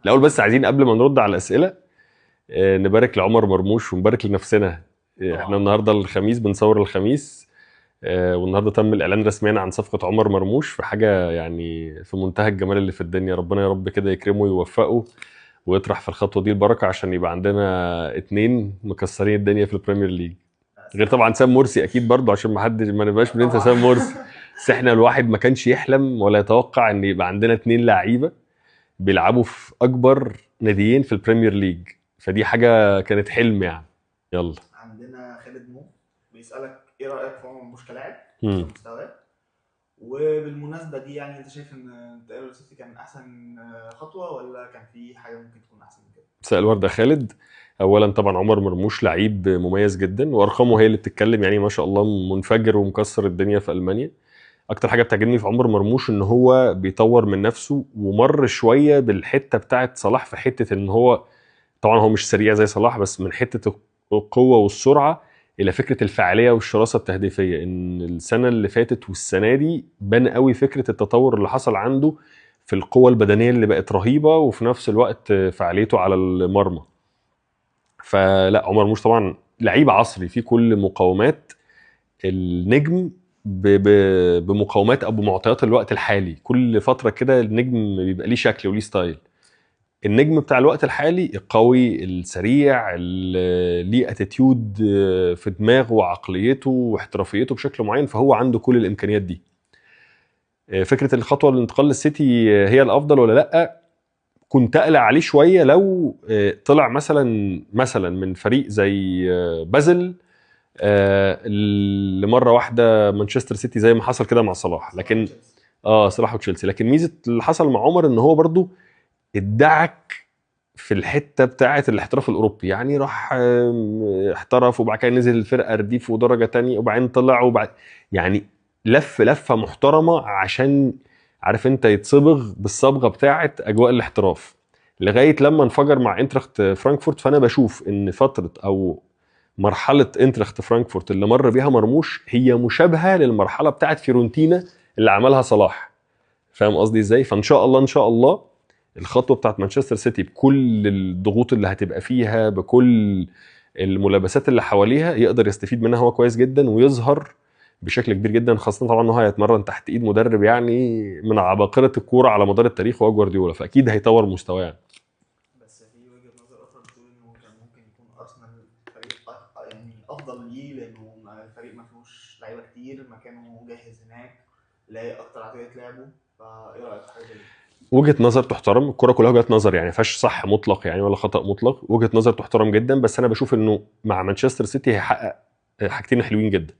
الاول بس عايزين قبل ما نرد على الاسئلة نبارك لعمر مرموش ونبارك لنفسنا. احنا النهارده الخميس، بنصور الخميس، والنهارده تم الاعلان رسميا عن صفقة عمر مرموش، في حاجة يعني في منتهى الجمال اللي في الدنيا. ربنا يا رب كده يكرمه ويوفقه ويطرح في الخطوة دي البركة، عشان يبقى عندنا اتنين مكسرين الدنيا في ال Premier League، غير طبعا سام مرسي اكيد برضه، عشان ما حدش ما نبقاش بننسى سام مرسي. بس احنا الواحد ما كانش يحلم ولا يتوقع ان يبقى عندنا اتنين لعيبة بيلعبوا في اكبر ناديين في ال Premier League، فدي حاجة كانت حلم يعني. يلا عندنا خالد مو بيسالك ايه رايك في عمر مرموش كلاعب مستواه، وبالمناسبة دي يعني انت شايف ان انتقاله للسيتي كان احسن خطوة ولا كان في حاجة ممكن تكون احسن من كده؟ مساء الورد يا خالد. اولا طبعا عمر مرموش لعيب مميز جدا، وارقامه هي اللي بتتكلم، يعني ما شاء الله منفجر ومكسر الدنيا في المانيا. اكتر حاجة بتعجبني في عمر مرموش ان هو بيطور من نفسه، ومر شوية بالحتة بتاعه صلاح في حتة ان هو طبعا هو مش سريع زي صلاح، بس من حتة القوة والسرعة الى فكرة الفعالية والشراسه التهديفيه. ان السنة اللي فاتت والسنة دي بان قوي فكرة التطور اللي حصل عنده في القوة البدنية اللي بقت رهيبة، وفي نفس الوقت فعاليته على المرمى. فلا عمر مرموش طبعا لعيب عصري في كل مقومات النجم، بمقومات او بمعطيات الوقت الحالي. كل فترة كده النجم بيبقى ليه شكل وليه style. النجم بتاع الوقت الحالي القوي السريع اللي ليه attitude في دماغه وعقليته واحترافيته بشكل معين، فهو عنده كل الامكانيات دي. فكرة الخطوة الانتقال للسيتي هي الافضل ولا لا، كنت اقلق عليه شوية لو طلع مثلا من فريق زي بازل لمره واحدة مانشستر سيتي، زي ما حصل كده مع صلاح. لكن صلاح وتشيلسي. لكن ميزة اللي حصل مع عمر ان هو برضو ادعك في الحتة بتاعه الاحتراف الاوروبي، يعني راح احترف وبعد كده نزل الفرقة رديف ودرجة تانية وبعدين طلع وبعد يعني لف لفه محترمه، عشان عارف انت يتصبغ بالصبغه بتاعه اجواء الاحتراف، لغاية لما انفجر مع انتراخت فرانكفورت. فانا بشوف ان فترة او مرحلة انتراخت فرانكفورت اللي مر بيها مرموش هي مشابهة للمرحلة بتاعه فيورنتينا اللي عملها صلاح. فاهم قصدي ازاي؟ فان شاء الله ان شاء الله الخطوة بتاعت مانشستر سيتي بكل الضغوط اللي هتبقى فيها، بكل الملابسات اللي حواليها، يقدر يستفيد منها هو كويس جدا ويظهر بشكل كبير جدا، خاصة طبعا ان هو هيتمرن تحت ايد مدرب يعني من عباقره الكورة على مدار التاريخ وهو جوارديولا، فاكيد هيطور مستواه يعني. بس في وجهه نظر اخرى بتقول انه كان ممكن يكون ارسنال فريق يعني افضل ليه، لانه الفريق ما فيهوش لعيبة كتير، مكانه جاهز هناك، لاقي اكتر على طريقه لعبه. فايه رايك في حاجة زي دي؟ وجهه نظر تحترم، الكورة كلها وجهات نظر يعني، ما فيهاش صح مطلق يعني ولا خطا مطلق، وجهه نظر تحترم جدا. بس انا بشوف انه مع مانشستر سيتي هيحقق حاجتين حلوين جدا.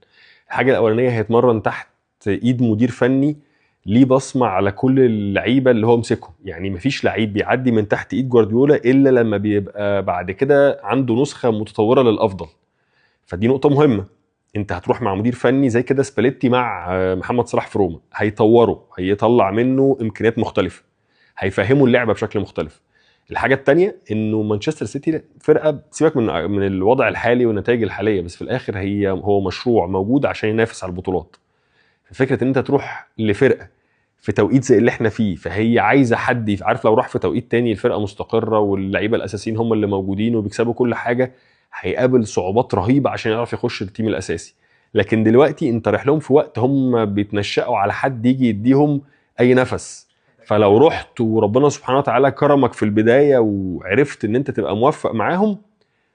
الحاجة الاولانية هيتمرن تحت ايد مدير فني ليه بصمة على كل اللعيبة اللي هو مسكهم، يعني مفيش لعيب بيعدي من تحت ايد جوارديولا الا لما بيبقى بعد كده عنده نسخه متطورة للافضل. فدي نقطة مهمة. انت هتروح مع مدير فني زي كده سباليتي مع محمد صلاح في روما، هيطوره، هيطلع منه امكانيات مختلفة، هيفهموا اللعبة بشكل مختلف. الحاجة الثانية انه مانشستر سيتي فرقه، سيبك من الوضع الحالي والنتائج الحالية، بس في الاخر هو مشروع موجود عشان ينافس على البطولات. فكرة ان انت تروح لفرقة في توقيت زي اللي احنا فيه، فهي عايزه حد، عارف لو راح في توقيت تاني الفرقة مستقره واللعيبة الاساسيين هم اللي موجودين وبيكسبوا كل حاجة، هيقابل صعوبات رهيبة عشان يعرف يخش ال team الاساسي. لكن دلوقتي انت رايح لهم في وقت هم بيتنشأوا على حد يجي يديهم اي نفس. فلو رحت وربنا سبحانه وتعالى كرمك في البداية وعرفت ان انت تبقى موفق معاهم،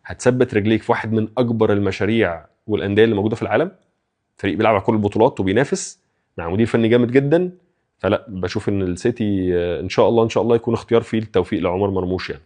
هتثبت رجليك في واحد من اكبر المشاريع والاندية اللي موجودة في العالم، فريق بيلعب على كل البطولات وبينافس مع مدير فني جامد جدا. فلا بشوف ان السيتي ان شاء الله ان شاء الله يكون اختيار فيه التوفيق لعمر مرموش يعني.